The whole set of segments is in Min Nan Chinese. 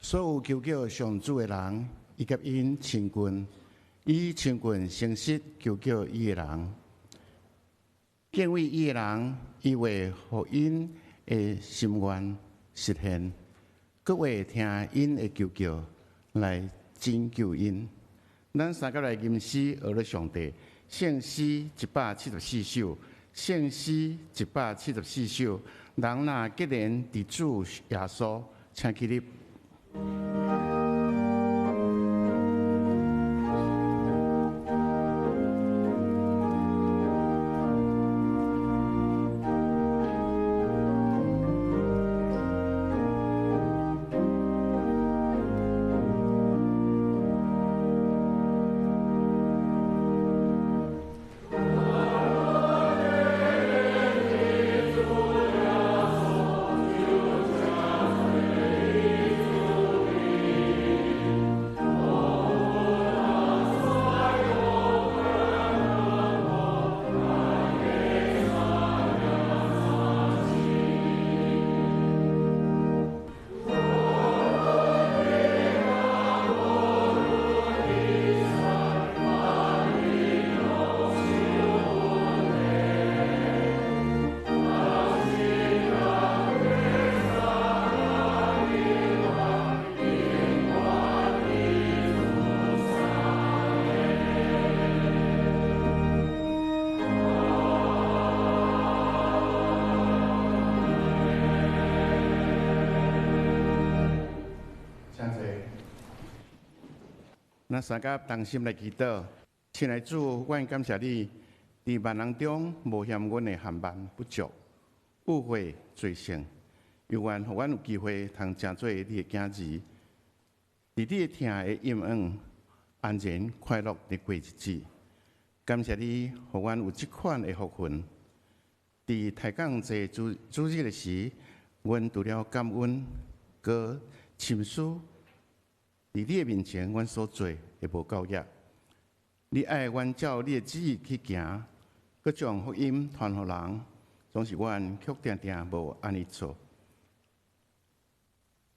所有求叫上主的人，伊佮𪜶親近，以親近誠實求叫伊的人，敬畏伊的人，伊會予𪜶的心願實現，閣會聽𪜶的求叫來拯救𪜶。咱三佮來吟詩學咧上帝，聖詩174首，聖詩174首。人若結連佇主耶穌，請起立。請坐。咱三佮同心來祈禱，親愛主，阮感謝你，佇萬人中無嫌阮的含萬不足、誤會罪性，猶原予阮有機會通成做你的囝兒，佇你的疼的蔭下，安然快樂地過日子。感謝你，予阮有這款的福分。佇抬槓坐主主日的時，阮除了感恩，閣深思，佇你的面前，阮所做的無夠額。你愛阮照你的旨意去行，閣將福音傳予人，總是阮卻定定無按呢做。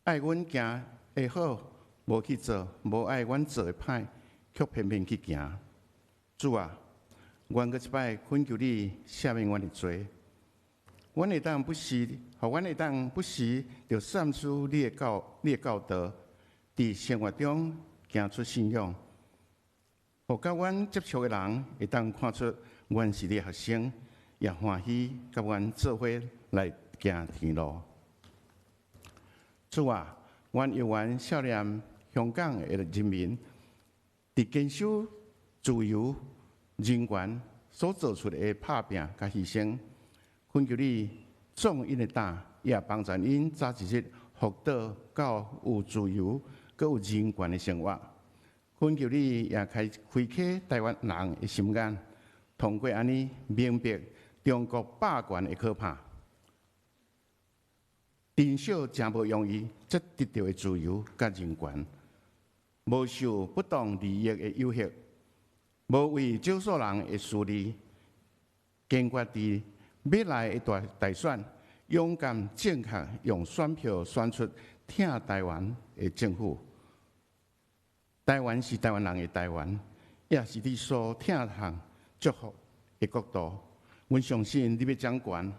愛阮行的好，無去做；無愛阮做的歹，卻偏偏去行。主啊，阮閣一擺懇求你赦免阮的罪。阮會當不時，予阮會當不時著反思你的教導，佇生活中行出信仰，予佮阮接觸的人會當看出阮是你的學生，也歡喜佮阮做伙來行天路。主啊，阮猶原想念香港的人民，佇堅守自由、人權所做出的拍拚佮犧牲，懇求你壯𪜶的膽，也幫助𪜶早一日復倒到有自由、閣有人權的生活。懇求你也開啟台灣人的心眼，通過按呢明白中國霸權的可怕，珍惜誠無容易才得著的自由佮人權，無受不當利益的誘惑，無為少數人的私利，堅決佇欲來的大選，勇敢正確用選票選出疼台灣的政府。台灣是台灣人的台灣，也是你所疼惜祝福的國度。阮相信你欲掌權，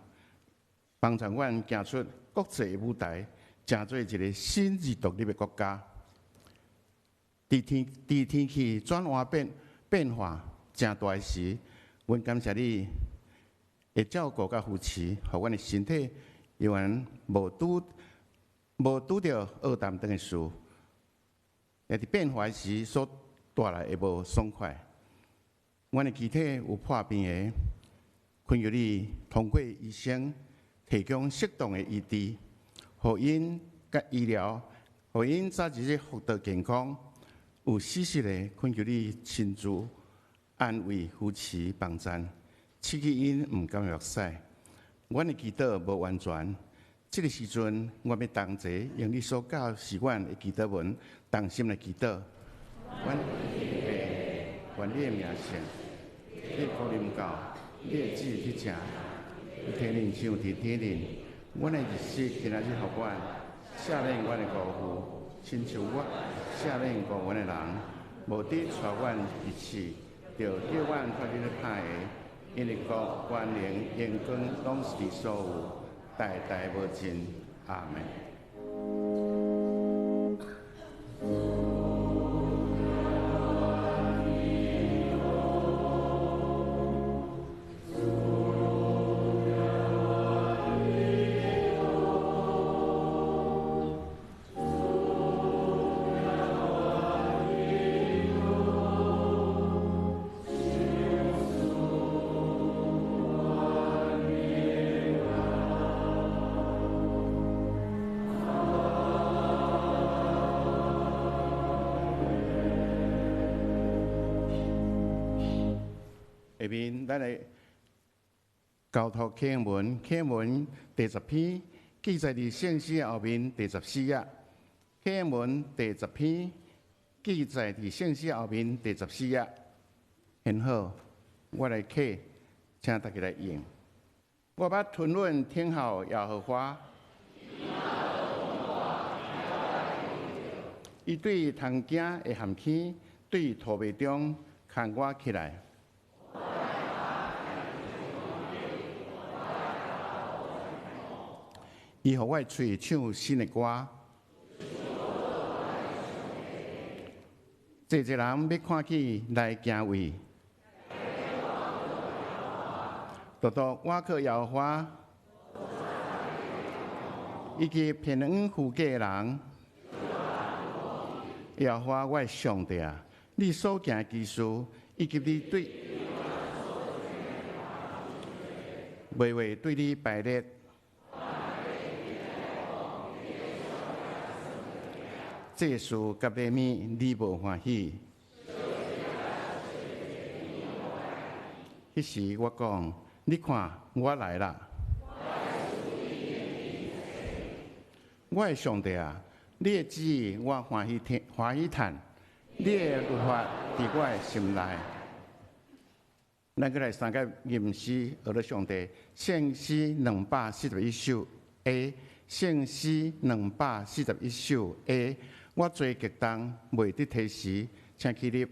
幫助阮行出國際的舞台，成做一个新而獨立的國家。佇天氣轉換變化誠大的時，阮感謝你會照顧佮扶持，予阮的身體猶原無拄著僫澹頓的事，也佇變化時所帶來的無爽快。阮的肢體有破病的，懇求你通過醫生提供適當的醫治，予𪜶佮醫療，予𪜶早一日復得健康。有死實的，懇求你親自安慰、扶持、幫贊，拭去𪜶毋甘的目屎。阮的祈禱無完全，這个時陣，阮欲同齊用你所教示阮的祈禱文，同心來祈禱。阮父，願你的名聖，你的國臨到，你的旨意去成，佇天頂像佇地頂。阮的日食今仔日予阮，赦免阮的辜負，親像我赦免過阮的人，無得帶阮入試，著救阮脫離歹的，因為國、權能、榮光，攏是你所有，代代無盡。阿門。下面咱來交託啟應文，啟應文第十篇記載佇聖詩後面第十四頁。啟應文第十篇記載佇聖詩後面第十四頁。很好，我來啟，請大家來應。我捌吞忍等候耶和華，伊對蟲驚的陷坑，對塗迷中牽我起來。伊予我的喙唱新的歌，濟濟人欲看見來敬畏，獨獨倚靠耶和華，以及騙人虛假的人。耶和華我的上帝啊，你所行的奇事，以及你對袂會對你敗裂。祭司佮禮物，你無歡喜。彼時我講，你看，我來啦。我的上帝啊，你的旨意我歡喜聽，歡喜趁，你的律法佇我的心內。咱閣來三個吟詩，學咧上帝。聖詩241首 A，聖詩241首 A。我罪極重，袂得提時，請起立。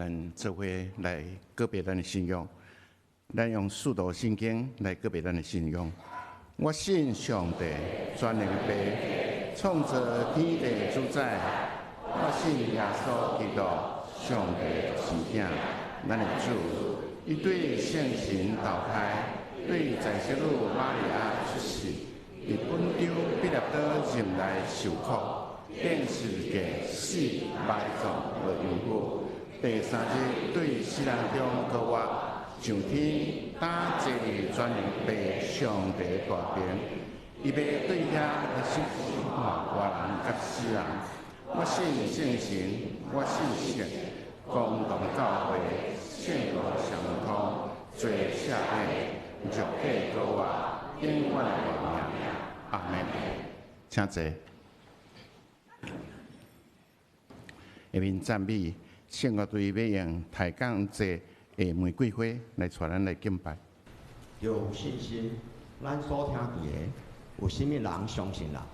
咱做伙來告白咱的信仰。咱用使徒信經來告白咱的信仰。我信上帝，全能的父，創造天地主宰。我信耶穌基督，上帝獨生子，咱的主。伊對聖神投胎，對在聖女瑪利亞出世，佇本丟彼拉多入內受苦，釘十字架死埋葬落陰府。第三日對死人中復活，上天，擔坐佇全能父上帝大爿。伊欲對遐來審判活人佮死人。我信聖神，我信聖公同教會，聖徒相通，罪赦免，肉體復活，永遠的活命。阿門。請坐。下面讚美聖樂隊欲用抬槓祭的玫瑰花來帶咱來敬拜。有信心，咱所聽見的，有啥物人相信啦？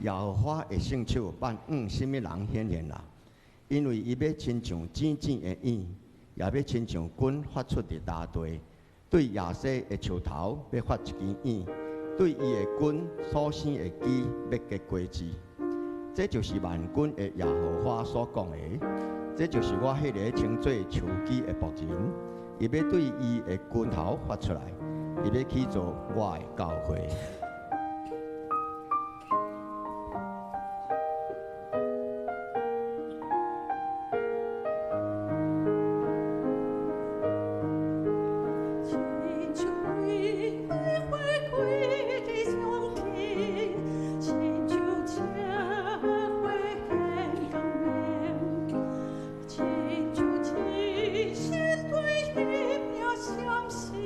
耶和華的聖手欲向啥物人顯現啦？因為伊欲親像尖尖的影，也欲親像棍發出佇大地，對耶西的樹頭欲發一支影，對伊的根所生的枝欲結果子。這就是萬軍的耶和華所講的，這就是我彼个稱做樹枝的僕人，伊欲對伊的根頭發出來，伊欲去做我的教會。親像玫瑰花開佇上天，親像車花顯光明，親像一生對彼命相信，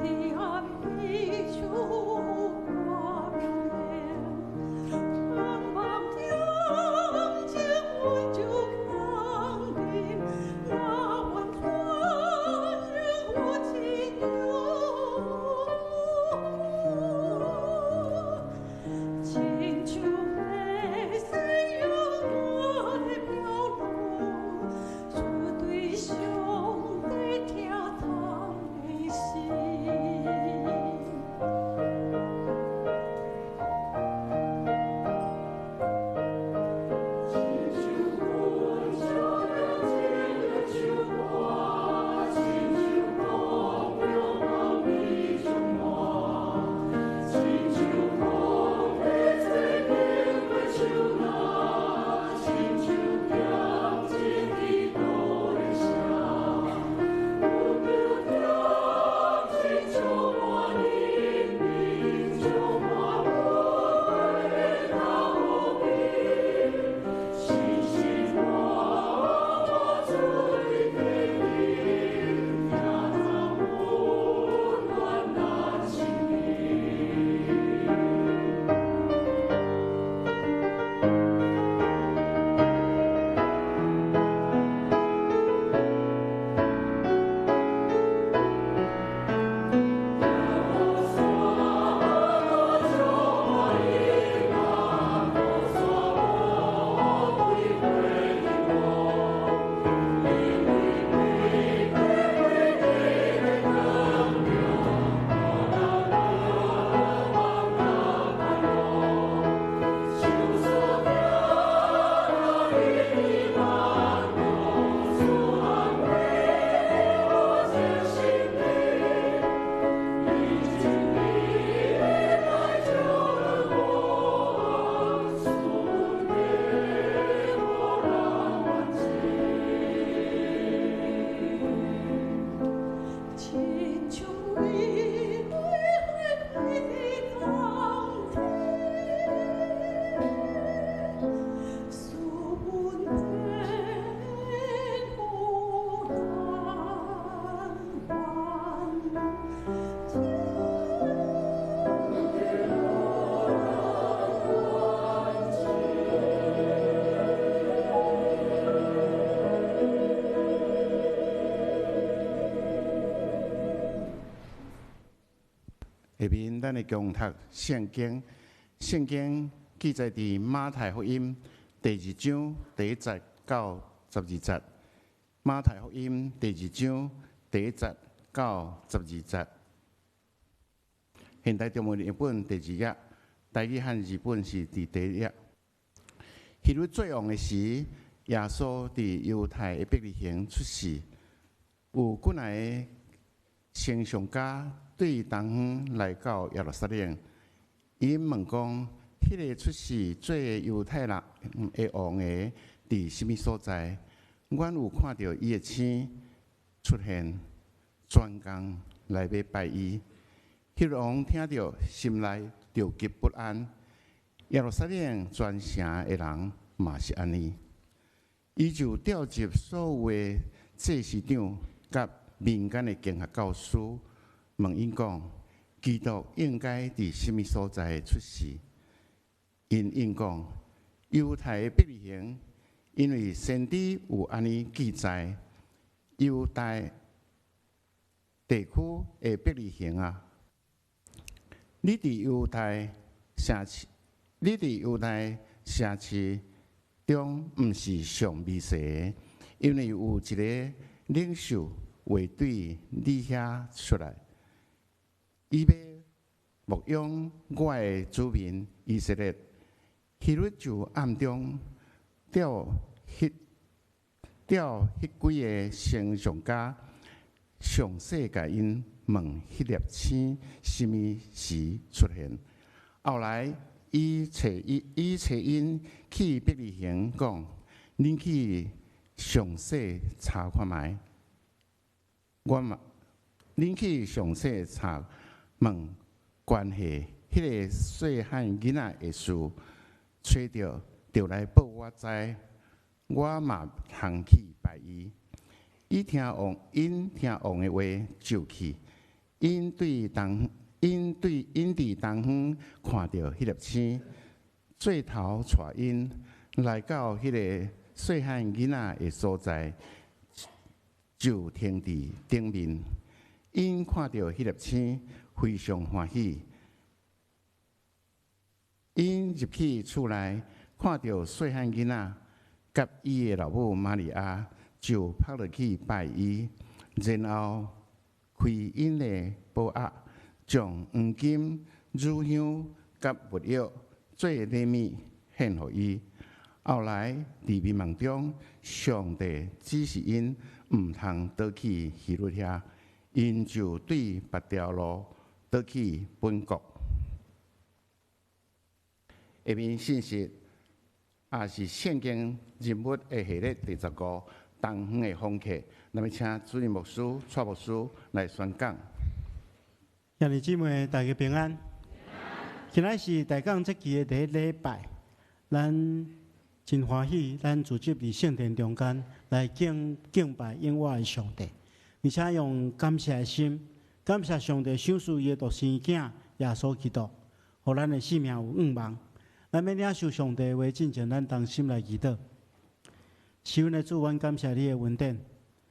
你暗彼處我表現，茫茫中間阮就扛定，那完全人無盡有。親像白色油我的表露，主對上帝疼痛的心。親像阮照亮這個樹冠，親像光中光美充滿，親像風在吹經過樹林，親像恬靜基督的聲，阮著恬靜充滿靈命，充滿阮的大無邊。時時我主的天靈，聽從溫暖咱心靈。親像玫瑰花開佇冬天，赐阮天父难完。下面咱來共讀聖經，聖經記載佇馬太福音第二章第一節到12節。馬太福音第二章第一節到十二節。現代中文譯本第二頁，台語漢字本是佇第一頁。希律做王的時，耶穌佇猶太的伯利恆出世，有幾若个星象家對東方來到耶路撒冷，𪜶問講：彼个出世做猶太人的王的，佇啥物所在？阮有看著伊的星出現，專工來欲拜伊。希律王聽著，心內著極不安。耶路撒冷全城的人嘛是按呢。伊就調集所有的祭司長佮民間的經學教師，問𪜶講：基督應該佇啥物所在出世？𪜶應講：猶太的伯利恆，因為先知有按呢記載：猶大地區的伯利恆啊，你佇猶大城市中毋是上微細的，因為有一个領袖會對你遐出來，伊欲牧養我的子民以色列。希律就暗中調彼幾个星象家，詳細共𪜶問彼粒星啥物時出現。後來，伊揣𪜶去伯利恆，講：恁去詳細查看覓。我嘛，恁去詳細查問關係彼个細漢囡仔的事，揣著就來報我知，我嘛通去拜伊。𪜶聽王的話就去。𪜶佇東方看著彼粒星，做頭帶𪜶來到彼个細漢囡仔的所在，就停佇頂面。𪜶看著彼粒星，非常歡喜。𪜶入去厝內，看著細漢囡仔，佮伊的老母瑪利亞，就撲落去拜伊，然後開𪜶的寶盒，將黃金、乳香佮沒藥做禮物獻予伊。後來佇迷夢中，上帝指示𪜶毋通倒去希律遐，𪜶就對別條路倒去本國。下面信息也是聖經人物的系列第十五，東方的訪客。咱欲請主任牧師、蔡牧師來宣講。兄弟姊妹，大家平安。今仔是大講節期的第一禮拜，咱真歡喜，咱聚集佇聖殿中間來敬拜永活的上帝，而且用感謝的心，感謝上帝賞賜伊的獨生囝耶穌基督，予咱的性命有向望。咱欲領受上帝的話進前，咱同心來祈禱。是阮的主，阮感謝你的恩典，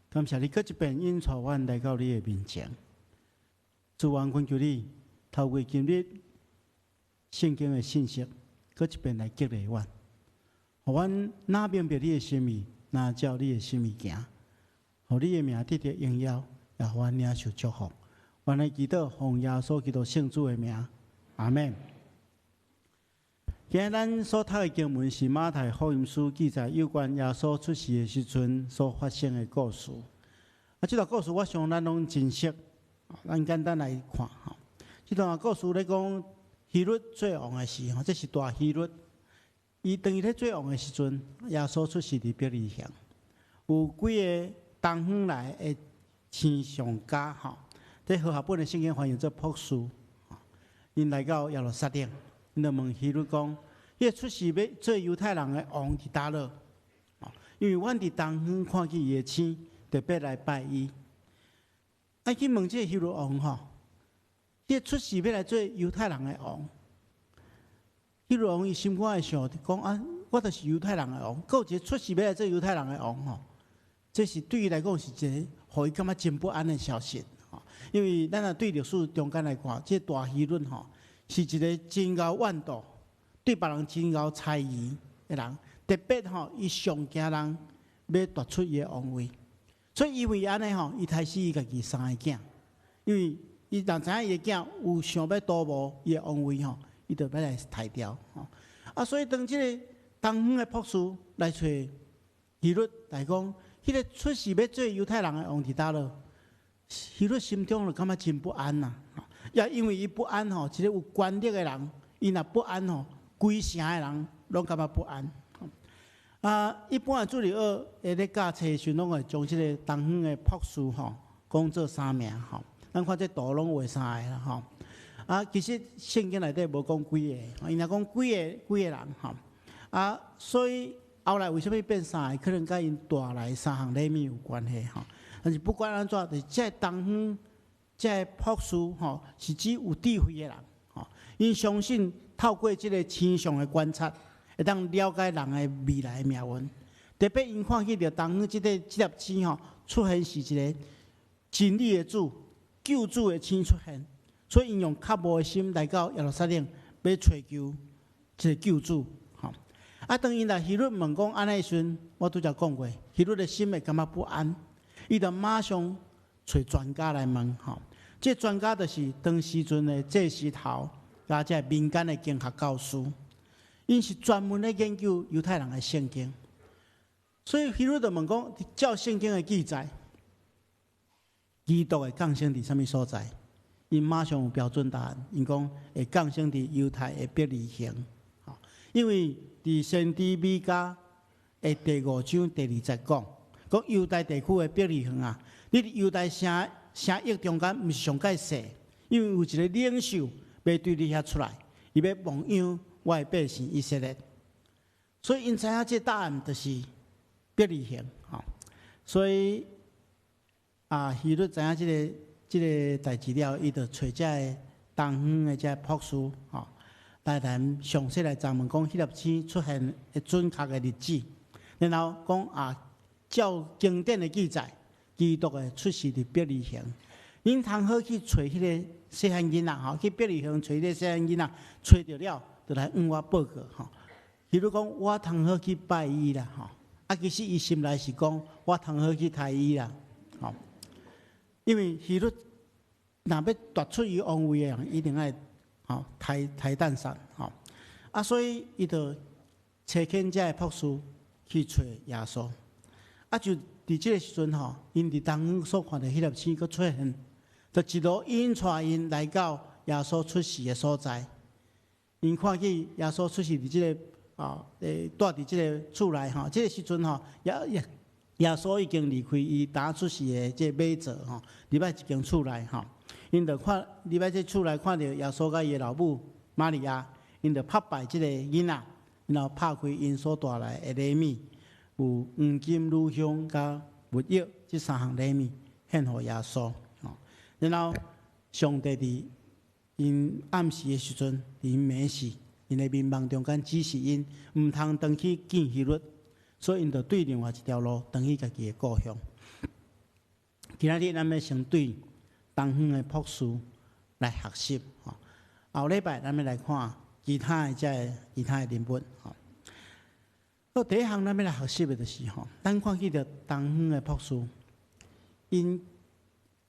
感謝你閣一遍引帶阮來到你的面前。主，阮懇求你，透過今日聖經的信息，閣一遍來激勵阮，予阮若明白你的心意，若照你的心意行，予你的名得著榮耀，也予阮領受祝福。阮來祈禱，奉耶穌基督聖子的名，阿們。今日咱所讀的經文是馬太福音書記載有關耶穌出世的時陣所發生的故事。啊，這段故事我想咱攏真熟，咱簡單來看吼。這段故事咧講希律做王的時候，這是大希律。伊當伊咧做王的時陣，耶穌出世佇伯利恆，有幾个東方來的星象家吼，這和合本的聖經翻譯做博士，𪜶來到耶路撒冷，𪜶就問希律講：彼个出世欲做猶太人的王佇佗落？因為阮佇東方看見伊的星，特別來拜伊。愛去問這个希律王吼，彼个出世欲來做猶太人的王。希律王伊心肝會想講啊，我就是猶太人的王，閣有一个出世欲來做猶太人的王吼，這是對伊來講是一个予伊感覺真不安的消息。因為咱若對歷史中間來看，這個大希律吼是一个真𠢕怨妒，對別人真𠢕猜疑的人，特別吼伊上驚人欲奪取伊的王位。所以因為按呢吼，伊刣死伊家己三个囝，因為伊若知影伊的囝有想欲圖謀伊的王位吼，伊就欲來刣掉吼。啊，所以當這个東方的博士來揣希律來講，彼个出世欲做猶太人的王佇佗落？希律心中就感覺真不安呐。也因為伊不安吼，一个有權力的人，伊若不安吼，規城的人攏感覺不安。啊，一般的主日學會咧教冊的時陣，攏會將這個東方的博士吼講做啥名吼。咱看這圖攏畫三个啦吼。啊，其實聖經內底無講幾个，伊若講幾个幾个人吼。啊，所以後來為啥物變三個？可能佮𪜶帶來三項禮物有關係吼。但是不管按怎，就是這個東方這个博士吼，是指有智慧的人吼。𪜶相信透過這個星象的觀察，會當了解人的未來命運。特別𪜶看見著東方這个這粒星吼出現是一个真理的主、救主的星出現，所以𪜶用渴慕的心來到耶路撒冷，欲揣求這个救主。吼，啊，當𪜶來希律問講按呢的時陣，我拄才講過，希律的心會感覺不安，伊就馬上揣專家來問。吼，這專家就是當時陣的祭司頭，佮這民間的經學教師。𪜶是專門咧研究猶太人的聖經，所以希律就問講：照聖經的記載，基督會降生佇啥物所在？𪜶馬上有標準答案，𪜶講會降生佇猶太的伯利恆。因為佇先知米迦的第五章第二節講，講猶大地區的伯利恆啊，你佇猶大城城邑中間毋是上蓋細，因為有一個領袖欲對你遐出來，伊欲牧養我的百姓以色列，所以𪜶知影這答案就是伯利恆，吼。所以啊，希律知影這个代誌了，伊就揣這个東方的這个博士，吼，來談詳細來查問講，彼粒星出現的準確的日子，然後講啊，照經典的記載，基督會出世佇伯利恆。𪜶通好去揣彼個細漢囡仔，吼，去伯利恆揣彼個細漢囡仔，揣著了，就來向我報告，吼。比如講，我通好去拜伊啦，吼。啊，其實伊心內是講，我通好去刣伊啦，吼。因為希律若欲奪取伊王位的人，一定愛吼刣刣彈殺，吼。啊，所以伊就差遣這个博士去揣耶穌。啊，就佇這个時陣吼，𪜶佇東方所看著彼粒星閣出現，就一路引帶𪜶來到耶穌出世的所在。𪜶看見耶穌出世佇這个啊，蹛佇這个厝內吼，這个時陣吼，耶穌已經離開伊當出世的這個馬槽吼，入來一間厝內吼，𪜶就看入來這厝內看著耶穌佮伊的老母瑪利亞，𪜶就拍拜這个囡仔，然後拍開𪜶所帶來的禮物，有黃金、乳香佮沒藥這三項禮物獻予耶穌。然後上帝佇𪜶暗時的時陣，佇𪜶暝時，𪜶的眠夢中間指示𪜶毋通轉去見希律，所以𪜶就對另外一條路轉去家己的故鄉。今仔日咱欲先對東方的博士來學習，吼。後禮拜咱欲來看其他的這个其他的人物，吼。好，第一項咱欲來學習的就是吼，咱看見著東方的博士，𪜶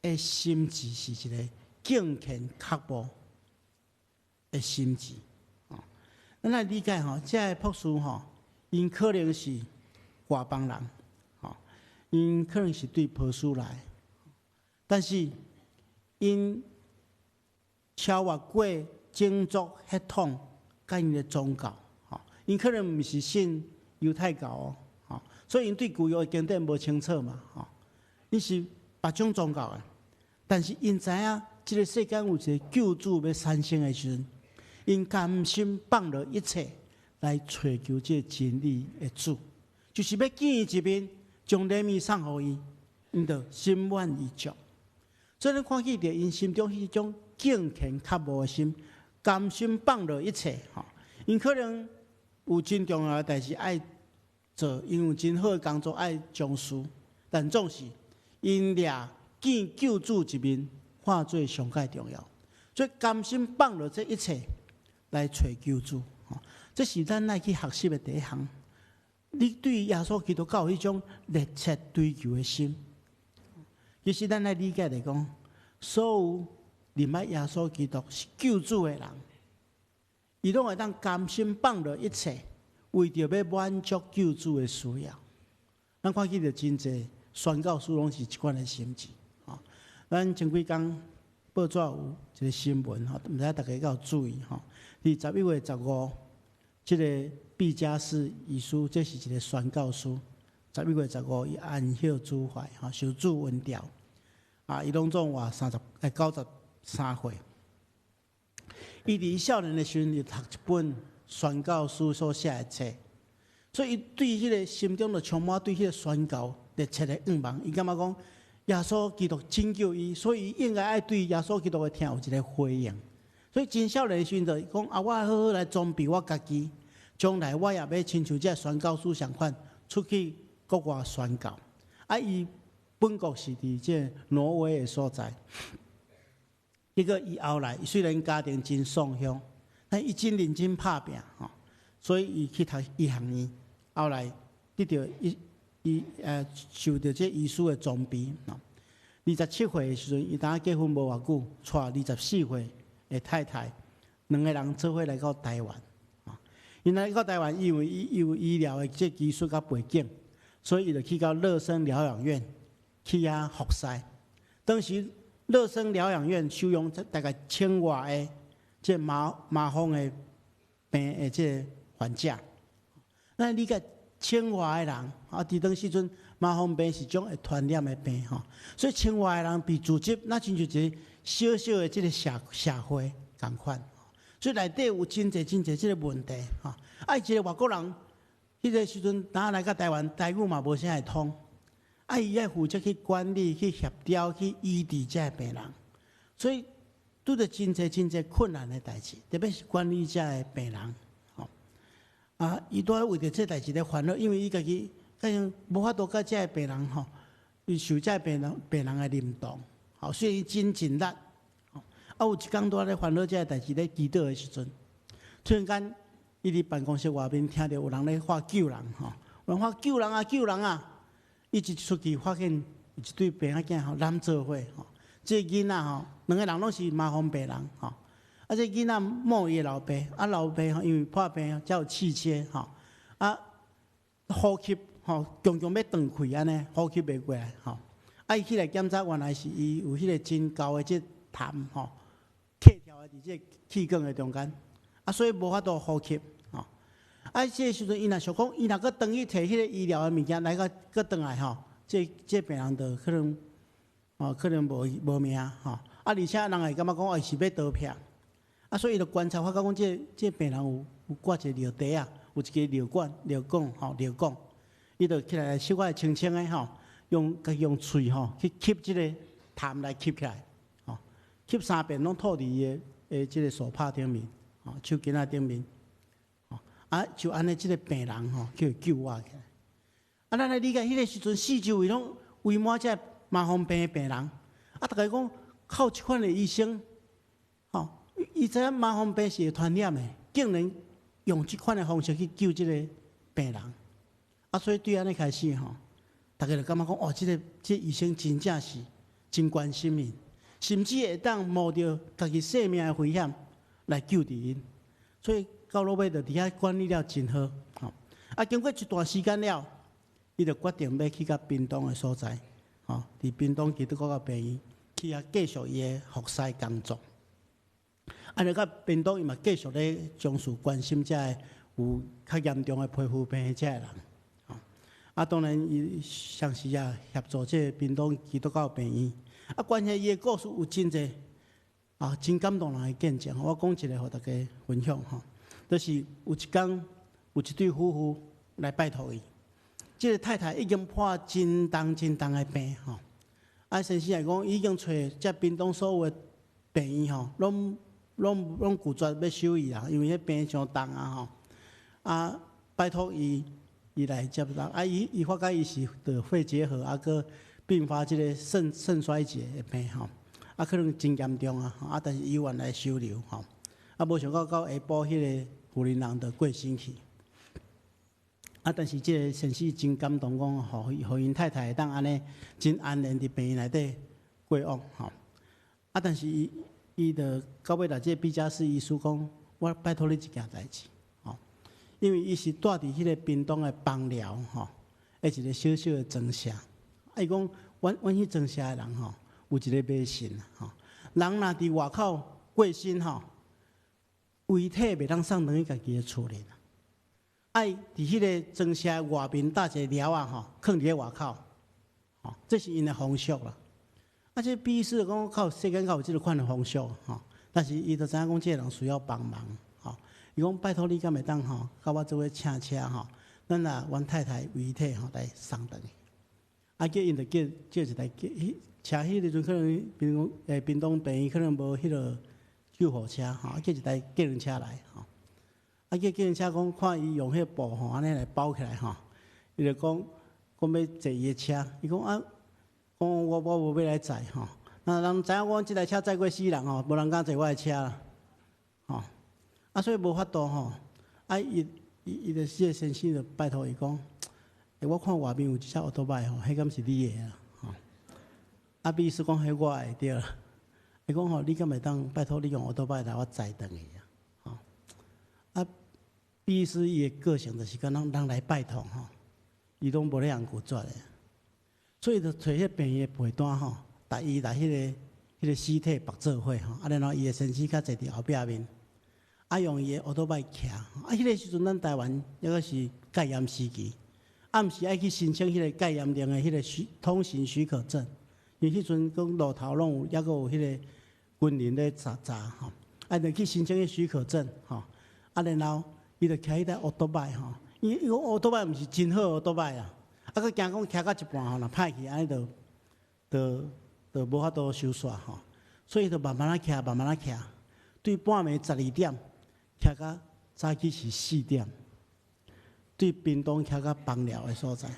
的心志是一个敬虔渴慕的心志，吼。咱來理解吼，這个博士吼，𪜶可能是外邦人，吼，𪜶可能是對波斯來，但是𪜶超越過種族血統佮𪜶的宗教，吼，𪜶可能毋是信猶太教哦，吼，所以𪜶對舊約的經典無清楚嘛，吼，𪜶是別種宗教的，但是𪜶知影這个世間有一個救主欲產生的時陣，𪜶甘心放落一切來揣求這個真理的主，就是欲見伊一面，將禮物送予伊，𪜶就心滿意足。所以咱看見著𪜶心中彼種敬虔渴慕的心，甘心放落一切，吼。𪜶可能有真重要的代誌愛做，𪜶有真好的工作愛從事，但總是𪜶掠見救主一面，看做上蓋重要，所以甘心放落這一切來揣救主，吼。這是咱愛去學習的第一項。你對耶穌基督敢有彼種熱切追求的心？其實咱來理解來講，所有認捌耶穌基督是救主的人，伊攏會當甘心放落一切，為著欲滿足救主的需要。咱看見著真濟宣教師攏是這款的心志。吼，咱前幾工報紙有一個新聞吼，毋知大家敢有注意吼？佇11月15，這個畢加斯醫師，這是一個宣教師。11月15，伊安息主懷，吼，受主恩召。啊，伊攏總活三十欸93歲。伊佇少年的時陣，就讀一本宣教師所寫的冊，所以伊對彼個心中就充滿對彼個宣教熱切的願望。伊感覺講耶穌基督拯救伊，所以伊應該愛對耶穌基督的疼有一個回應。所以真少年的時陣就講啊，我愛好好來裝備我家己，將來我也欲親像這宣教師仝款出去國外宣教。啊，伊本國是佇這挪威的所在。結果伊後來雖然家庭真喪鄉，但伊真認真拍拚吼，所以伊去讀醫學院。後來得著醫醫受著這醫師的裝備。27歲的時陣，伊當結婚無偌久，娶24歲的太太，兩个人做伙來到台灣。𪜶來到台灣，因為伊有醫療的這技術佮背景，所以伊就去到樂生療養院去遐服侍。當時樂生療養院收容大概千外個這麻風的病的這患者。那你講千外个人，啊，佇當時陣麻風病是種會傳染的病吼，所以千外个人被組織，那親像一個小小的這個社會仝款，所以內底有真濟真濟這個問題吼。啊，一個外國人，彼個時陣當來到台灣，台語嘛無啥會通，啊，伊愛負責去管理、去協調、去醫治這个病人，所以拄著真濟真濟困難的代誌，特別是管理這个病人。啊！伊拄仔為著這代誌咧煩惱，因為伊家己可能無法度佮這个病人吼，伊受這个病人的認同，吼，所以伊真盡力。啊，有一工拄仔咧煩惱這个代誌咧祈禱的時陣，突然間，伊佇辦公室外面聽著有人咧喊救人吼，有人喊救人啊救人啊！伊一出去發現一對爸仔囝吼攬做伙吼，這个囡仔吼，兩個人攏是麻風病人吼。啊！這囡仔摸伊的老爸，啊老爸吼因為破病才有氣切吼，啊呼吸吼強強欲斷氣按呢，呼吸袂過來吼。啊伊起來檢查，原來是伊有彼個真厚的這痰吼，卡著佇這氣管的中間，啊所以無法度呼吸吼。啊這個時陣，伊若想講，伊若閣轉去提彼個醫療的物件來閣閣轉來吼，這病人就可能哦可能無無命吼。啊而且人會感覺講，伊是欲逃避。啊，所以伊就觀察發覺講，這病人有掛一個尿袋仔，有一个尿管、尿管吼、尿管，伊就起來小可清清的吼，用家己用喙吼去吸這个痰來吸起來，吼，吸三遍攏吐佇伊的的這个手帕頂面，吼，手巾仔頂面，吼，啊，就按呢，這个病人吼去救活起來。啊，咱來理解彼个時陣，四周圍攏圍滿這麻風病的病人，啊，逐家講靠這款的醫生，吼。伊知影麻風病是會傳染的，竟然用這款的方式去救這个病人，啊，所以對按呢開始吼，逐家就感覺講，哦，這个這醫生真正是真關心𪜶，甚至會當冒著家己性命的危險來救治𪜶，所以到落尾就佇遐管理了真好，吼。啊，經過一段時間了，伊就決定欲去到屏東的所在，吼，佇屏東基督教病院去遐繼續伊的服侍工作。啊，你到屏東伊嘛繼續咧從事關心這个有較嚴重的皮膚病的這个人，啊，當然伊同時也協助這个屏東基督教病院。啊，關係伊的故事有真濟啊，真感動人的見證。我講一個予大家分享吼，就是有一工有一對夫婦來拜託伊，這个太太已經破真重真重的病吼，啊，先生來講已經揣這屏東所有的病院吼，攏拒絕欲收伊啦，因為彼病傷重啊吼。啊，拜託伊，伊來接受。啊，伊發覺伊是得肺結核，啊，閣併發這个腎衰竭的病吼。啊，可能真嚴重啊！啊，但是醫院來收留吼。啊，無想到到下晡，彼个婦人人就過身去。啊，但是這个先生真感動，講予予𪜶太太會當按呢真安然佇病院內底過往吼。啊，但是伊伊就到尾來，這個畢加斯醫師講，我拜託你一件代誌，吼，因為伊是住佇彼个屏東的枋寮吼，的一个小小的莊舍。啊，伊講，阮阮彼莊舍的人吼，有一个迷信吼，人若佇外口過身吼，遺體袂當送轉去家己的厝裡。愛佇彼个莊舍外面搭一個寮仔吼，囥佇咧外口，吼，這是𪜶的風俗啦。啊，這畢醫師講，較有世間較有這个款的風俗吼，但是伊就知影講這个人需要幫忙，吼。伊講拜託你敢會當吼，佮我做伙請車吼，咱來阮太太遺體吼來送轉去。啊，叫𪜶就叫借一台車，彼個時陣可能屏欸屏東病院可能無彼个救護車吼，叫一台計程車來吼。啊，叫計程車講看伊用彼个布吼，按呢來包起來吼，伊就講講欲坐伊的車，伊講啊，講我我無欲來載吼。那人知影講這台車載過死人吼，無人敢坐我的車啦，吼。啊，所以無法度吼。啊，伊伊伊就這个先生就拜託伊講，欸，我看外面有一隻歐多拜吼，彼敢是你的啊？吼。啊，畢醫師講彼我的對啦。伊講吼，你敢會當拜託你用歐多拜來我載轉去啊？吼。啊，畢醫師伊的個性就是敢若人來拜託吼，伊攏無咧通拒絕的。所以就揣彼病院的被單吼，帶伊來彼个彼个屍體縛做伙吼，啊，然後伊的先生較坐佇後壁面，啊，用伊的歐多拜騎。啊，彼个時陣咱台灣抑閣是戒嚴時期，暗時愛去申請彼個戒嚴令的彼个許通行許可證，因為彼陣講路頭攏有抑閣有彼個軍人咧查查吼，啊，就去申請彼許可證吼，啊，然後伊就騎彼台歐多拜吼，伊伊講歐多拜毋是真好歐多拜啊，啊，閣驚講騎到一半吼，若歹去，按呢就就就無法度收煞吼，所以就慢慢仔騎，慢慢仔騎，對半暝12點騎到早起是4點，對屏東騎到枋寮的所在，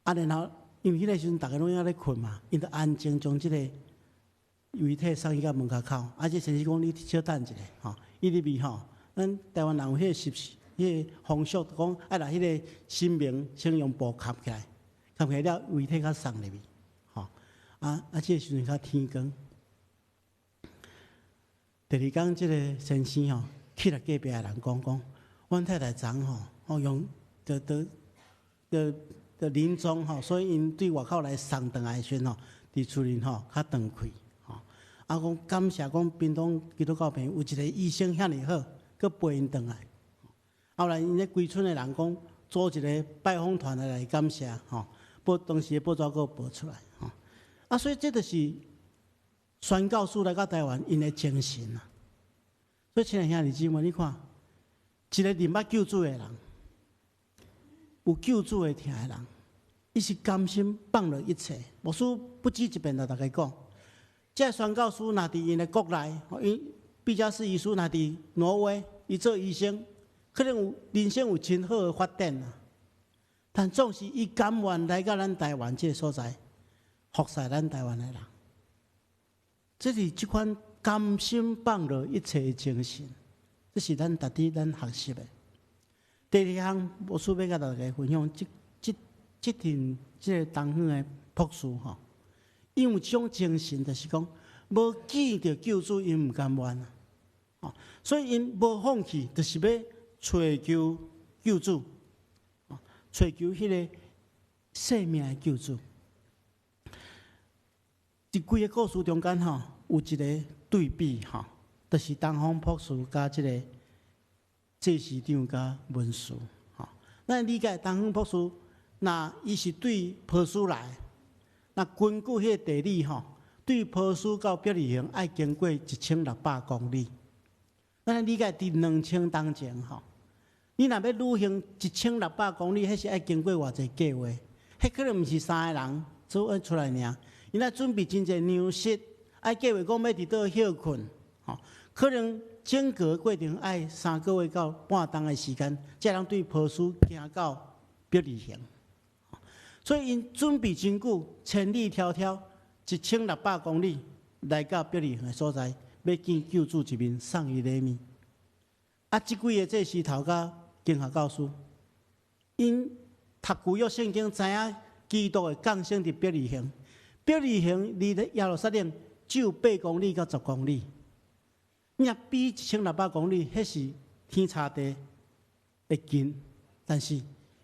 啊，然後因為彼个時陣逐家攏猶咧睏嘛，𪜶就安靜將這個遺體送去到門跤口，啊，這先生講你小等一下吼，伊入去吼，咱台灣人有彼个習彼個風俗，講愛來彼个神明先用布蓋起來，蓋起來了遺體才送入去，吼，啊啊，這个時陣較天光。第二工，這个先生吼去來隔壁的人講講，阮太太昨昏吼，哦用就就就就臨終吼，所以𪜶對外口來送轉來的時陣吼，佇厝裡吼較斷氣吼。啊，講感謝講屏東基督教病院有一个醫生遐爾好，閣陪𪜶轉來。後來𪜶咧規村的人講，組一个拜訪團來來感謝吼，報當時的報紙閣報出來吼。啊，所以這就是宣教士來到台灣𪜶的精神啊。所以親愛兄弟姊妹，你看，一个認捌救主的人，有救主的疼的人，伊是甘心放落一切。牧師不止一遍共大家講，這個宣教師若佇𪜶的國內，伊畢加斯醫師若佇挪威，伊做醫生，可能有人生有真好的發展啊。但總是伊甘願來到咱台灣這个所在，服侍咱台灣的人。這是這款甘心放落一切的精神，這是咱值得咱學習的。第二項，牧師欲共大家分享，這這這陣這個東方的博士吼，因有這種精神，就是講無見著救主，𪜶毋甘願啊。所以𪜶無放棄，就是欲揣求救主，揣求彼个生命的救主。佇規个故事中間吼，有一个對比吼，就是東方博士佮這个祭司長佮文士吼。咱理解東方博士，若伊是對波斯來，若根據彼个地理吼，對波斯到伯利恆愛經過1600公里。咱理解佇2000冬前吼，你若欲旅行一千六百公里，彼是愛經過偌濟計劃？彼可能毋是三个人組出來爾。𪜶愛準備真濟糧食，愛計劃講欲佇佗歇睏，吼，可能整個過程愛3個月到半冬的時間，才通對波斯行到伯利恆。所以𪜶準備真久，千里迢迢1600公里來到伯利恆的所在，欲見救主一面，送伊禮物。啊，這幾个祭司頭佮經學教師， 𪜶讀舊約聖經知影基督會降生佇伯利恆，伯利恆離耶路撒冷只有8公里到10公里，你若比1600公里，彼是天差地的近，但是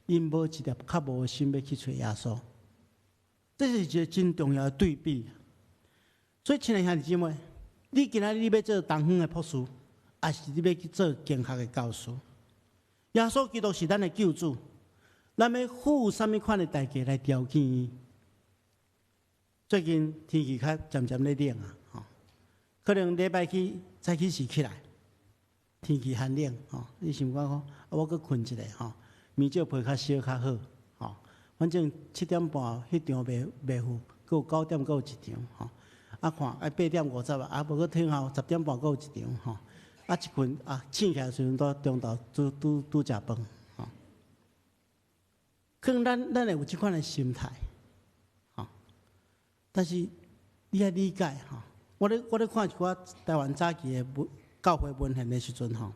𪜶無一粒較無心欲去揣耶穌，這是一个真重要的對比。所以，親愛兄弟姊妹，你今仔日你欲做東方的博士，抑是你欲去做經學的教師？耶穌基督是咱的救主，咱欲付啥物款的代價來朝見伊？最近天氣較漸漸咧冷啊，吼，可能禮拜起早起時起來，天氣寒冷，吼，你想講講，啊，我閣睏一下，吼，棉罩被較燒較好，吼，反正7點半彼場袂袂赴，閣有9點閣有一場，吼，啊看啊8點50啊，啊無閣聽候10點半閣有一場，吼，啊一睏啊醒起來時陣，拄中晝拄拄拄食飯，吼，可能咱咱會有這款的心態，吼，但是你愛理解吼，我咧看一寡台灣早期的文教會文獻的時陣吼，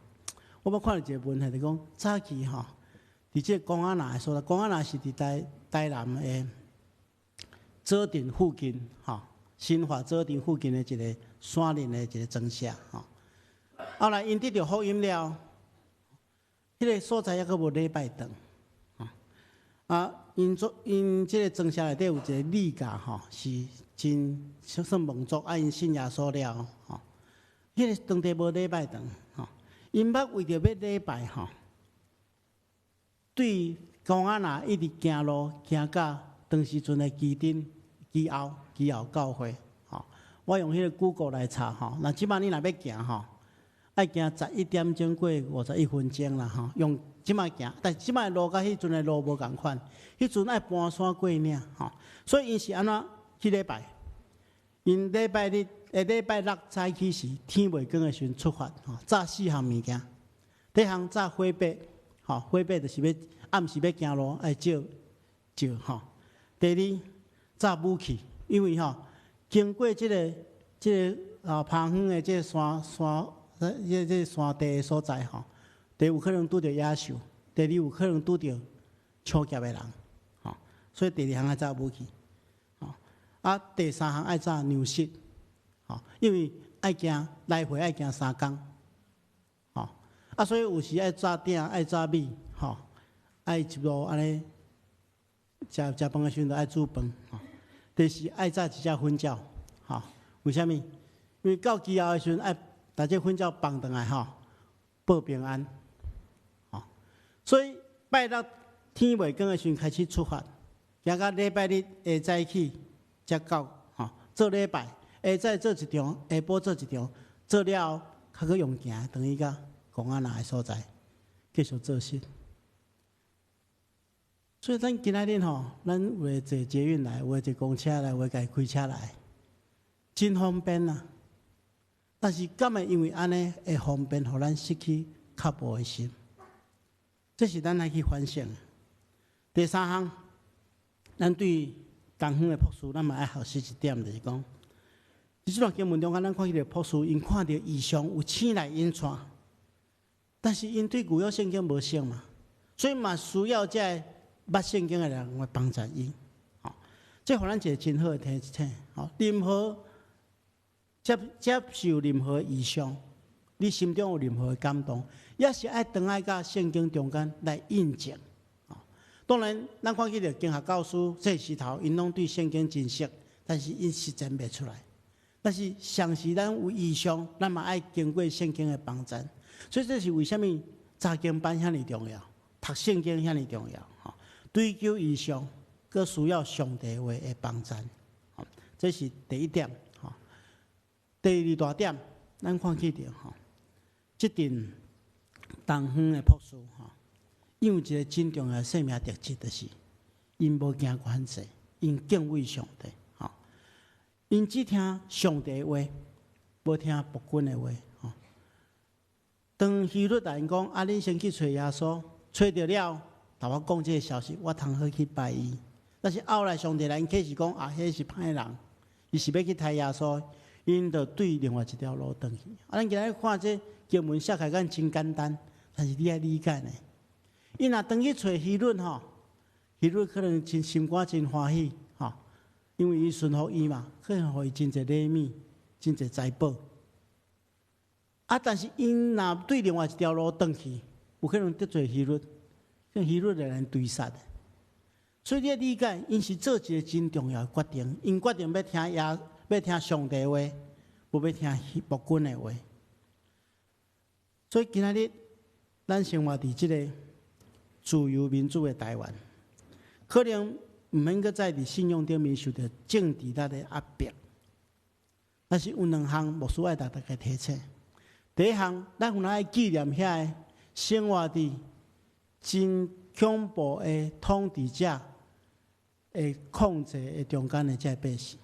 我捌看著一个文獻，就講早期吼，佇這個公仔林的所在，公仔林是佇台台南的左鎮附近吼，新化左鎮附近的一个山林的一个莊舍吼。後來𪜶得著福音了，彼个所在猶閣無禮拜堂，啊，𪜶做𪜶這个莊舍內底有一个里甲吼，是真算蒙族，啊，𪜶信耶穌了吼。彼个當地無禮拜堂，吼，𪜶捌為著欲禮拜吼，對公仔林一直行路行到當時陣的旗津基後基後教會，吼，我用彼个 Google 來查吼，若這擺你若欲行吼，愛行11點鐘過51分鐘啦，吼，用這擺行，但是這擺路佮彼陣的路無仝款，彼陣愛盤山過嶺，吼，所以𪜶是按怎去禮拜？𪜶禮拜日、禮拜六早起時，天未光的時陣出發，吼，紮四項物件。第一項紮火把，吼，火把就是欲暗時欲行路愛照照，吼。第二，紮武器，因為吼經過這个這个啊旁遠的這个山山，這這山地的所在吼，第一有可能拄著野獸，第二有可能拄著搶劫的人，吼，所以第二項愛紮武器。啊，第三項愛紮糧食，吼，因為愛行來回愛行3工，吼，啊，所以有時愛紮鼎，愛紮米，吼，愛一路按呢食食飯的時陣就愛煮飯，吼。第四愛紮一隻粉鳥，吼，為啥物？因為到基後的時陣愛共這粉鳥放轉來，吼，報平安，吼。所以拜六天未光的時陣開始出發，行到禮拜日下早起。才到吼，做禮拜，下早做一場，下晡做一場，做了後，較閣用行，轉去到公仔林的所在，繼續做事。所以咱今仔日吼，咱有的坐捷運來，有的坐公車來，有的家己開車來，真方便啊！但是敢會因為按呢會方便，予咱失去腳步的心？這是咱愛去反省的。第三項，咱對東方的博士，咱嘛愛學習一點，就是講，佇這段經文中間，咱看彼个博士，𪜶看著異象有星來引帶，但是𪜶對舊約聖經無熟嘛，所以嘛需要這个捌聖經的人來幫助𪜶。吼，這予咱一个真好的提醒。吼，任何接接受任何異象，你心中有任何的感動，也是愛轉來佮聖經中間來印證。當然，咱看彼个經學教師祭司頭，𪜶攏對聖經真熟，但是𪜶實踐袂出來。但是，常時咱有異象，咱嘛愛經過聖經的幫助。所以這是為啥物查經班遐爾重要，讀聖經遐爾重要。吼，追求異象，閣需要上帝話的幫助。這是第一點。吼，第二大點，咱看彼著吼，這陣東方的博士吼。𪜶有一个真重要的生命特質，就是𪜶無驚權勢，𪜶敬畏上帝。吼，𪜶只聽上帝的話，無聽僕君的話。吼，當希律來講，啊，恁先去揣耶穌，揣著了，共我講這个消息，我通好去拜伊。但是後來上帝來啟示講，啊，彼是歹人，伊是欲去刣耶穌，𪜶就對另外一條路轉去。啊，咱今日看這經文寫起來敢真簡單，但是你愛理解呢。𪜶若轉去揣希律吼，希律可能真心肝真歡喜吼，因為伊順服伊嘛，可能予伊真濟禮物，真濟財寶。啊，但是𪜶若對另外一條路轉去，有可能得罪希律，可能希律會來追殺。所以你愛理解，𪜶是做一个真重要的決定，𪜶決定欲聽耶，欲聽上帝話，無欲聽暴君的話。所以今仔日，咱生活佇這个自由民主的台灣，可能毋免閣再佇信仰頂面受著政治力的壓迫。但是有兩項牧師愛共大家提醒。第一項，咱有哪愛紀念遐个生活佇真恐怖的統治者的控制的中間的這个百姓。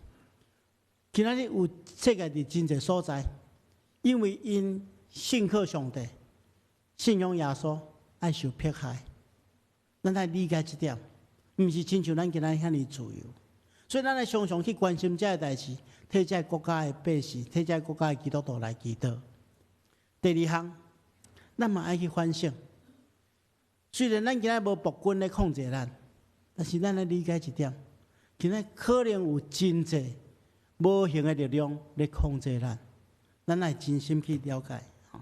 今仔日有世界佇真濟所在，因為𪜶信靠上帝、信仰耶穌，愛受迫害。咱愛理解這點，毋是親像咱今仔日遐爾自由。所以咱愛常常去關心這个代誌，替這个國家的百姓，替這個國家的基督徒來祈禱。第二項，咱嘛愛去反省。雖然咱今仔日無暴君咧控制咱，但是咱愛理解一點，今仔日可能有真濟無形的力量咧控制咱，咱愛真心去了解。吼，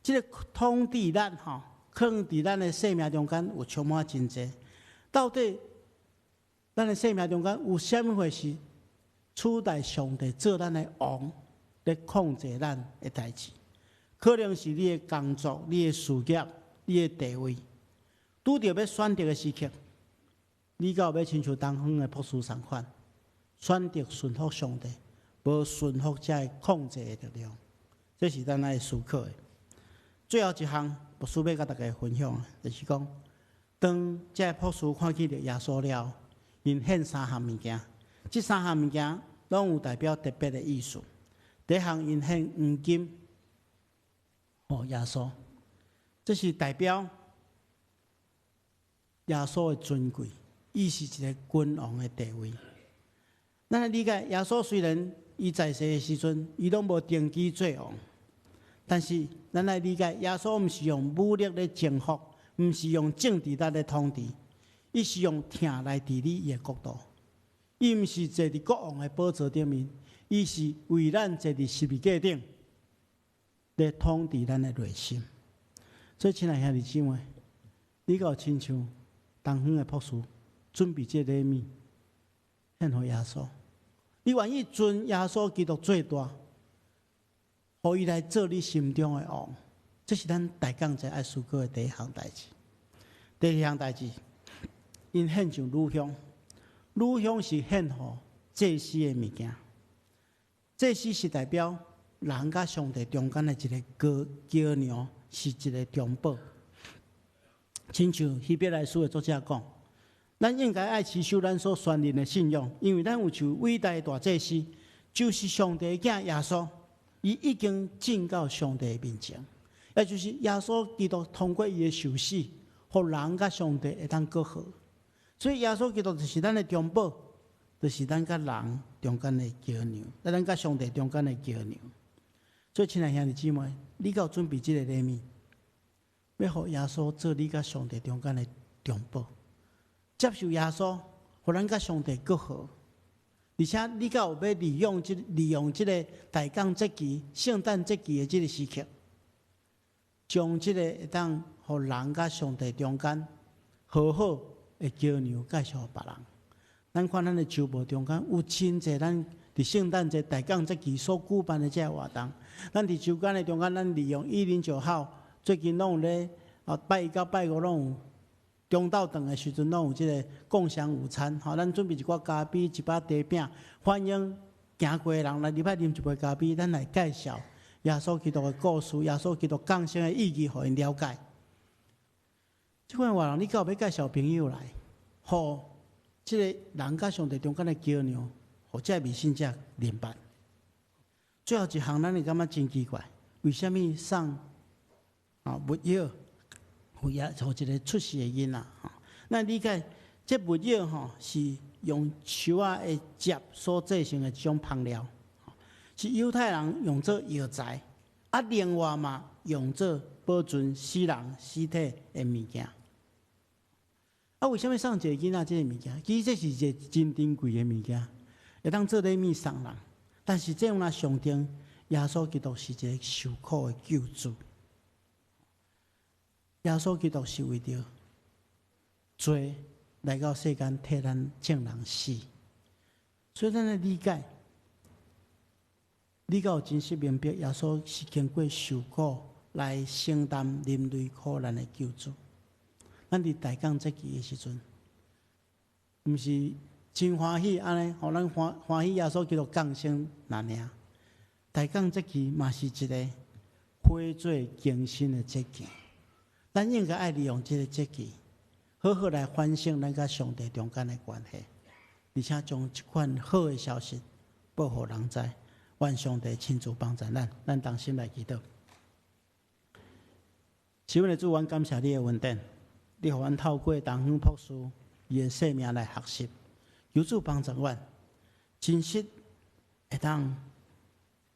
這个統治咱吼，可能佇咱的生命中間有充滿真濟。到底咱的生命中間有啥物貨是取代上帝做咱的王，咧控制咱的代誌？可能是你的工作、你的事業、你的地位。拄著欲選擇的時刻，你敢有欲親像東方的博士仝款，選擇順服上帝，無順服這个控制的力量？這是咱愛思考的。最後一項，牧師欲共大家分享的，就是講，當這个博士看見著耶穌了，𪜶獻三項物件，這三項物件攏有代表特別的意思。第一項，𪜶獻黃金，予耶穌，這是代表耶穌的尊貴，伊是一個君王的地位。咱來理解，耶穌雖然伊在世的時陣，伊攏無登基做王，但是咱來理解，耶穌毋是用武力咧征服，毋是用政治力咧統治，伊是用疼來治理伊的國度。伊毋是坐佇國王的寶座頂面，伊是為咱坐佇十字架頂，咧統治咱的內心。所以，親愛兄弟姊妹，你敢有親像東方的博士準備這個禮物獻予耶穌？你願意尊耶穌基督做大，予伊來做你心中的王？這是咱大講者愛思考的第一項代誌。第二項代誌，𪜶獻上乳香，乳香是獻予祭司的物件。祭司是代表人佮上帝中間的一个橋梁，是一个中保。親像希伯來書的作者講，咱應該愛持守咱所宣認的信仰，因為咱有一位偉大的大祭司，就是上帝的囝耶穌，伊已經進到上帝的面前，也就是耶穌基督通過伊的受死，予人佮上帝會當閣好。所以耶穌基督就是咱的中保，就是咱佮人中間的橋梁，咱佮上帝中間的橋梁。所以，親愛兄弟姊妹，你敢有準備這个禮物，欲予耶穌做你佮上帝中間的中保，接受耶穌，予咱佮上帝閣好。而且，你敢有欲利用這个大港節期、聖誕節期的這个時刻，將這个會當予人佮上帝中間和好的橋梁介紹予別人。咱看咱的週報中間有真濟咱佇聖誕節、大港節期所舉辦的這个活動。咱佇週間的中間，咱利用109號，最近攏有咧，拜一到拜五攏有中晝頓的時陣，攏有這个共享午餐。吼，咱準備一寡咖啡、一包茶餅，歡迎行過的人來入來啉一杯咖啡，咱來介紹耶穌基督的故事、耶穌基督降生的意義，予𪜶了解。這款活動，你敢有欲介紹朋友來，予這个人佮上帝中間的橋梁，予這个未信者明白。最後一項，咱會感覺真奇怪，為啥物送沒藥，予耶予一个出世的囡仔？咱理解，這沒藥吼是用樹仔的汁所製成的一種香料，是猶太人用做藥材，啊，另外嘛用做保存死人屍體的物件。啊，為啥物送一個囡仔這个物件？其實這是一個真珍貴的物件，會當做禮物送人。但是這有若象徵耶穌基督是一個受苦的救主。耶穌基督是為著罪來到世間替咱眾人死，所以咱來理解，你敢有真實明白耶穌是經過受苦來承擔人類苦難的救主。咱佇大降節期的時陣，毋是真歡喜按呢，予咱歡歡喜耶穌基督降生爾爾。大降節期嘛是一个悔罪更新的節期，咱應該愛利用這个節期，好好來反省咱佮上帝中間的關係，而且將這款好的消息報予人知。願上帝親自幫助咱，咱同心來祈禱。是阮的主，阮感謝你的恩典，你予阮透過東方博士伊的生命來學習，求主幫助阮，真實會當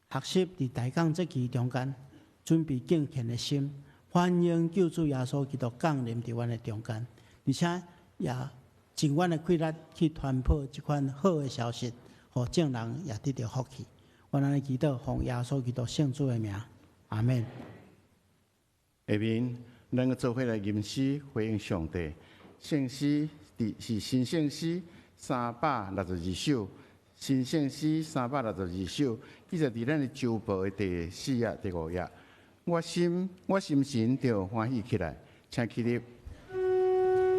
學習佇大降節期中間，準備敬虔的心，歡迎救主耶穌基督降臨佇阮的中間，而且也盡阮的氣力去傳播這款好的消息，予眾人也得著福氣。阮按呢祈禱，奉耶穌基督聖主的名，阿們。下面，咱閣做伙來吟詩回應上帝。聖詩佇是新聖詩362首，新聖詩362首，記載佇咱的周報的第四頁、第五頁。我心我心神就歡喜起來，請起立。我心。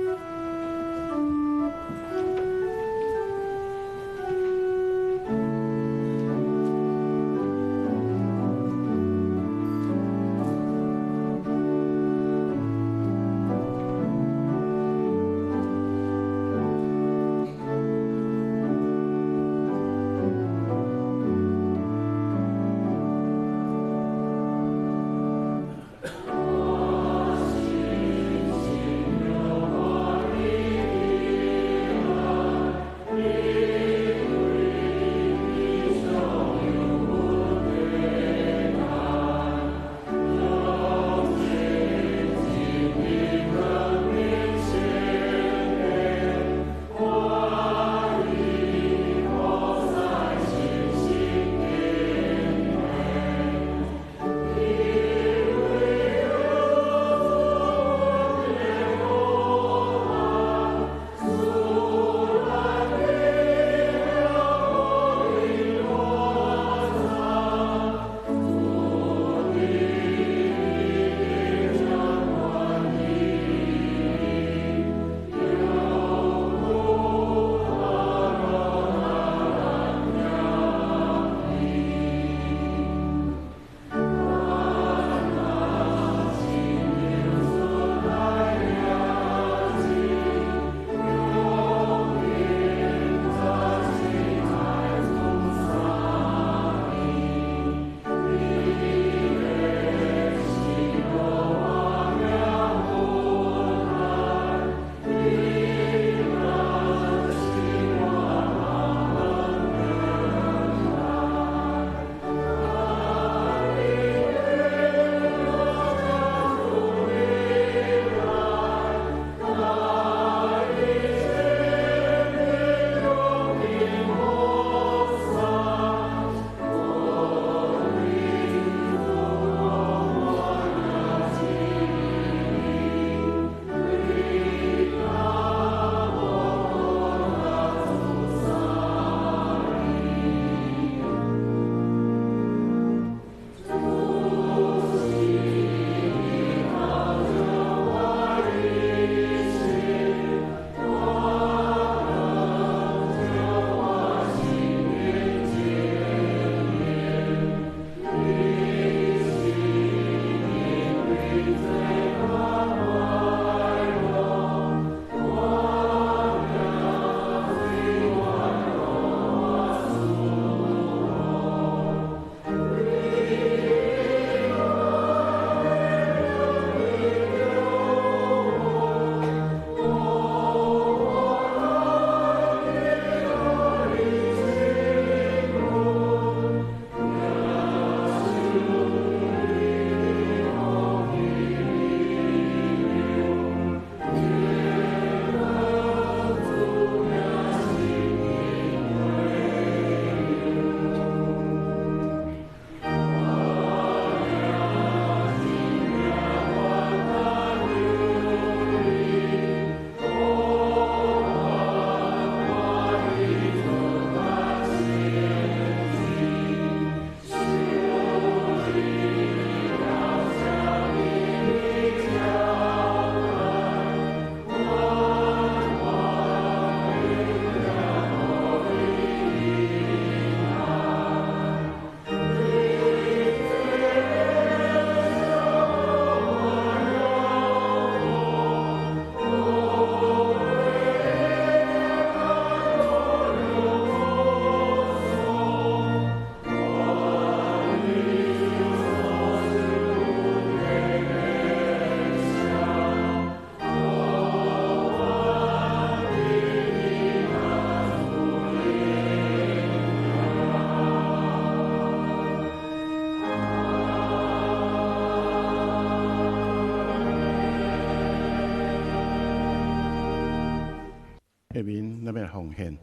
下面咱欲來奉獻。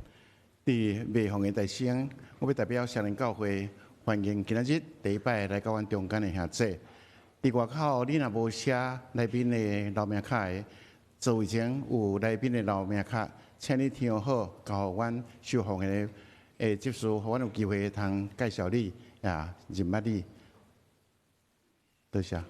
佇未奉獻大先，我欲代表雙連教會歡迎今仔日第一擺來到阮中間的兄弟。佇外口你若無寫來賓的留名卡的，座位前有來賓的留名卡，請你填好，交予阮收奉獻的執事，予阮有機會通介紹你，也認捌你。多謝。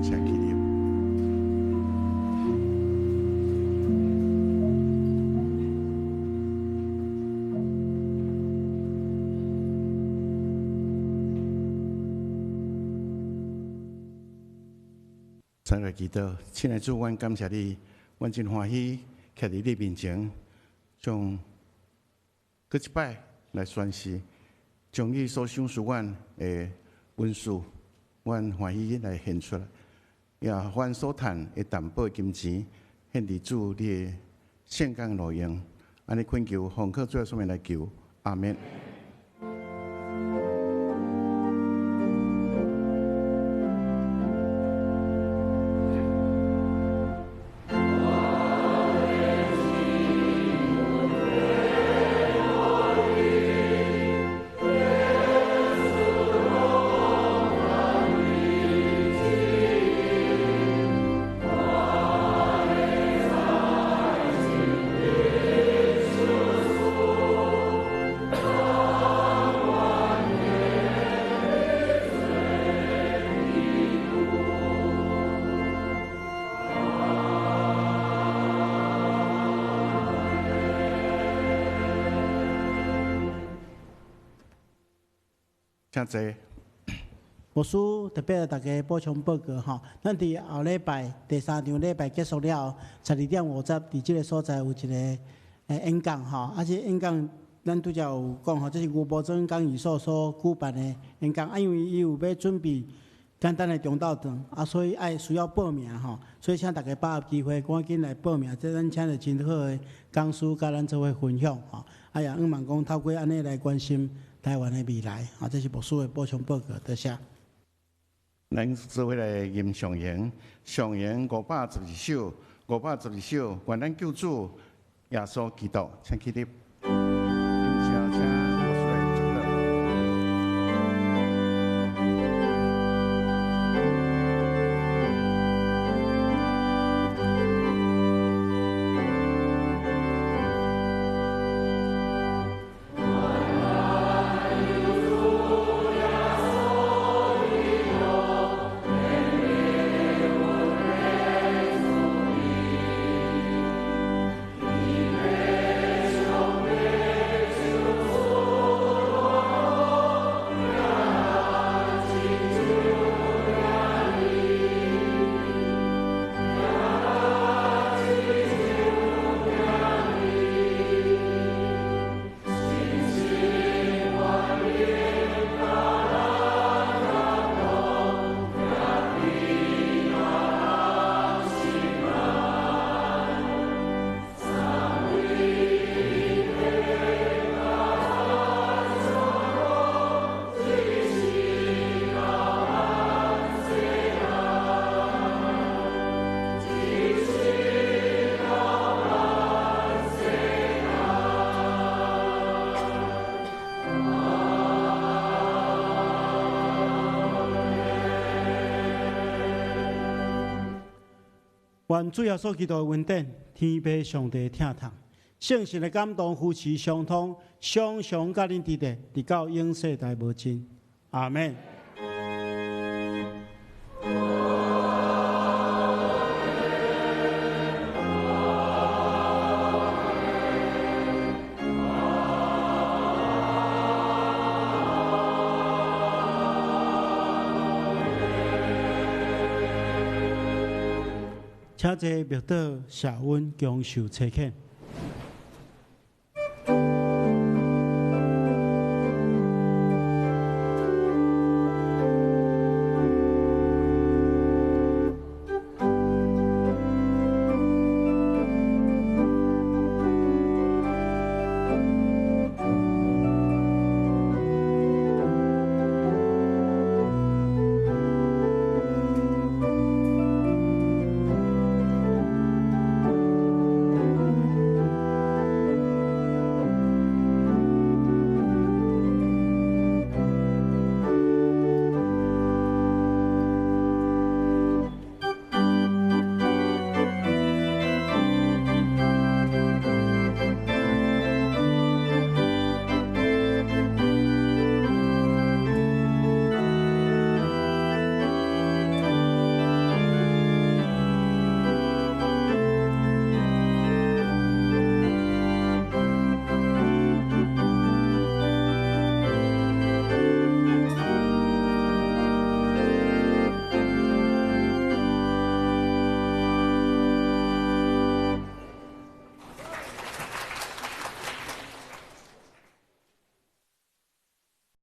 請起立。咱來祈禱，親愛的主，阮感謝你，阮真歡喜徛佇你面前，將閣一擺來宣示，將你所賞賜阮的恩賜，阮歡喜來獻出來，也阮所趁的淡薄金錢，獻佇主你的聖工路用，按呢懇求，奉靠主耶穌名來求，阿們。請坐。牧師特別來大家補充報告吼，咱佇後禮拜第三場禮拜結束了後，12點50佇這个所在有一个演講吼，啊，這演講咱拄才有講吼，這是吳伯珍講義所所舉辦的演講，啊，因為伊有欲準備簡單的中晝頓，啊，所以愛需要報名吼，所以請大家把握機會，趕緊來報名，這咱請著真好的講師佮咱做伙分享吼，啊，也向望講透過按呢來關心台灣的未來，啊，這是牧師的補充報告，多謝。咱做伙來吟上詠，上詠512首，512首，願咱救主耶穌基督，請起立。感謝，請牧師來祝禱。願主耶穌基督的恩典，天父上帝疼痛，聖神的感動扶持相通，常常佮恁佇咧，直到永世代無盡。阿門。請坐默禱，謝恩，享受差遣。